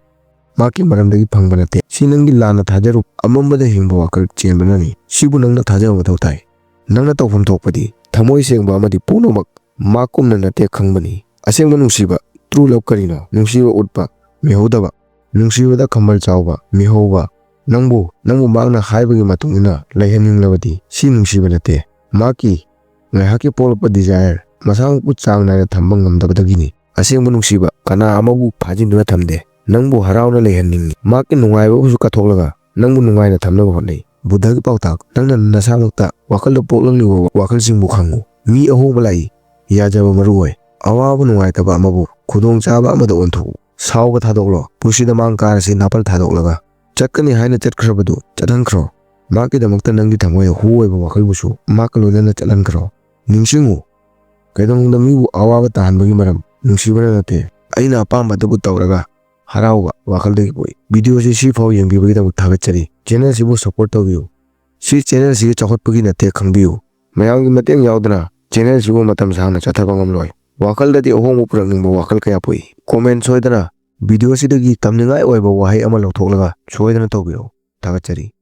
ꯃꯍꯥꯛꯀꯤ ꯃꯔꯝꯗꯒꯤ ꯐꯪꯕ ꯅꯠꯇꯦ꯫ ꯁꯤ ꯅꯪꯒꯤ ꯂꯥꯟꯅ ꯊꯥꯖꯔꯨꯕ, ꯑꯃꯝꯕꯗ ꯍꯤꯡꯕ ꯋꯥꯈꯜ ꯆꯦꯟꯕꯅꯅꯤ꯫ ꯁꯤꯕꯨ ꯅꯪꯅ ꯊꯥꯖꯕ ꯃꯊꯧ ꯇꯥꯏ꯫ ꯅꯪꯅ ꯇꯧꯐꯝ ꯊꯣꯛꯄꯗꯤ ꯊꯃꯣꯏ ꯁꯦꯡꯕ ꯑꯃꯗꯤ ꯄꯨꯝꯅꯃꯛ ꯃꯥꯀꯨꯝꯅ ꯅꯠꯇꯦ ꯈꯪꯕꯅꯤ꯫ ꯑꯁꯦꯡꯕ ꯅꯨꯡꯁꯤꯕ, true love, ꯀꯔꯤꯅꯣ? ꯅꯨꯡꯁꯤꯕ ꯎꯠꯄ, ꯃꯤꯍꯧꯗꯕ, ꯅꯨꯡꯁꯤꯕꯗ ꯈꯝꯕꯜ ꯆꯥꯎꯕ, ꯃꯤꯍꯧꯕ, ꯅꯪꯕꯨ, ꯅꯪꯕꯨ ꯃꯍꯥꯛꯅ ꯍꯥꯏꯕꯒꯤ ꯃꯇꯨꯡ ꯏꯟꯅ ꯂꯩꯍꯟꯅꯤꯡꯂꯕꯗꯤ ꯁꯤ ꯅꯨꯡꯁꯤꯕ ꯅꯠꯇꯦ꯫ ꯃꯍꯥꯛꯀꯤ ꯉꯥꯏꯍꯥꯛꯀꯤ ꯄꯣꯛꯂꯛꯄ desire ꯃꯁꯥꯃꯛꯄꯨ ꯆꯥꯡ ꯅꯥꯏꯅ ꯊꯝꯕ ꯉꯝꯗꯕꯗꯒꯤꯅꯤ꯫ ꯑꯁꯦꯡꯕ ꯅꯨꯡꯁꯤꯕ ꯀꯅꯥ ꯑꯃꯕꯨ ꯐꯥꯖꯤꯟꯗꯨꯅ ꯊꯝꯗꯦ꯫ ꯅꯪꯕꯨ ꯍꯔꯥꯎꯅ ꯂꯩꯍꯟꯅꯤꯡꯏ꯫ ꯃꯍꯥꯛꯀꯤ ꯅꯨꯡꯉꯥꯏꯕꯕꯨꯁꯨ ꯀꯠꯊꯣꯛꯂꯒ ꯅꯪꯕꯨ ꯅꯨꯡꯉꯥꯏꯅ ꯊꯝꯅꯕ ꯍꯣꯠꯅꯩ꯫ ꯕꯨꯙꯒꯤ ꯄꯥꯎꯇꯥꯛ, ꯅꯪꯅ ꯅꯁꯥꯃꯛꯇ ꯋꯥꯈꯜꯗ ꯄꯣꯛꯂꯛꯂꯤꯕ ꯋꯥꯈꯜꯁꯤꯡꯕꯨ ꯈꯪꯉꯨ꯫ ꯃꯤ ꯑꯍꯣꯡꯕ ꯂꯥꯛꯏ꯫ ꯌꯥꯖꯕ ꯃꯔꯨ ꯑꯣꯏ꯫ ꯑꯋꯥꯕ ꯅꯨꯡꯉꯥꯏꯇꯕ ꯑꯃꯕꯨ ꯈꯨꯗꯣꯡꯆꯥꯕ ꯑꯃꯗ ꯑꯣꯟꯊꯣꯛꯎ꯫ ꯁꯥꯎꯕ ꯊꯥꯗꯣꯛꯂꯣ꯫ ꯄꯨꯟꯁꯤꯗ ꯃꯥꯡ ꯀꯥꯔꯁꯤ ꯅꯥꯄꯜ ꯊꯥꯗꯣꯛꯂꯒ꯫ ꯆꯠꯀꯅꯤ ꯍꯥꯏꯅ ꯆꯠꯈ꯭ꯔꯕꯗꯨ ꯆꯠꯍꯟꯈ꯭ꯔꯣ꯫ ꯃꯍꯥꯛꯀꯤꯗꯃꯛꯇ ꯅꯪꯒꯤ ꯊꯃꯣꯏ ꯍꯨ ꯑꯣꯏꯕ ꯋꯥꯈꯜꯕꯨꯁꯨ ꯃꯍꯥꯛꯀ ꯂꯣꯏꯅꯅ ꯆꯠꯍꯟꯈ꯭ꯔꯣ꯫ ꯅꯤꯡꯁꯤꯡꯉꯨ, ꯀꯩꯗꯧꯅꯨꯡꯗ ꯃꯤꯕꯨ ꯑꯋꯥꯕ ꯇꯥꯍꯟꯕꯒꯤ ꯃꯔꯝ ꯅꯨꯡꯁꯤꯕꯅ ꯅꯠꯇꯦ꯫ ꯑꯩꯅ ꯑꯄꯥꯝꯕ ꯑꯗꯨꯕꯨ ꯇꯧꯔꯒ ꯍꯔꯥꯎꯕ ꯋꯥꯈꯜꯗꯒꯤ ꯄꯣꯛꯏ꯫ Video ꯑꯁꯤ ꯁꯤꯐꯥꯎ ꯌꯦꯡꯕꯤꯕꯒꯤꯗꯃꯛ ꯊꯥꯒꯠꯆꯔꯤ꯫ Channel ꯑꯁꯤꯕꯨ support ꯇꯧꯕꯤꯌꯨ꯫ ꯁꯤ channel ꯑꯁꯤꯒꯤ ꯆꯥꯎꯈꯠꯄꯒꯤ ꯅꯠꯇꯦ ꯈꯪꯕꯤꯌꯨ꯫ ꯃꯌꯥꯝꯒꯤ ꯃꯇꯦꯡ ꯌꯥꯎꯗꯅ channel ꯑꯁꯤꯕꯨ ꯃꯇꯝ ꯁꯥꯡꯅ ꯆꯠꯊꯕ ꯉꯝꯂꯣꯏ꯫ ꯋꯥꯈꯜꯗꯗꯤ ꯑꯍꯣꯡꯕ ꯄꯨꯔꯛꯅꯤꯡꯕ ꯋꯥꯈꯜ ꯀꯌꯥ ꯄꯣꯛꯏ꯫ Comment ꯁꯣꯏꯗꯅ video ꯑꯁꯤꯗꯒꯤ ꯇꯝꯅꯤꯡꯉꯥꯏ ꯑꯣꯏꯕ ꯋꯥꯍꯩ ꯑꯃ ꯂꯧꯊꯣꯛꯂꯒ ꯁꯣꯏꯗꯅ ꯇꯧꯕꯤꯔꯛꯎ꯫ ꯊꯥꯒꯠꯆꯔꯤ꯫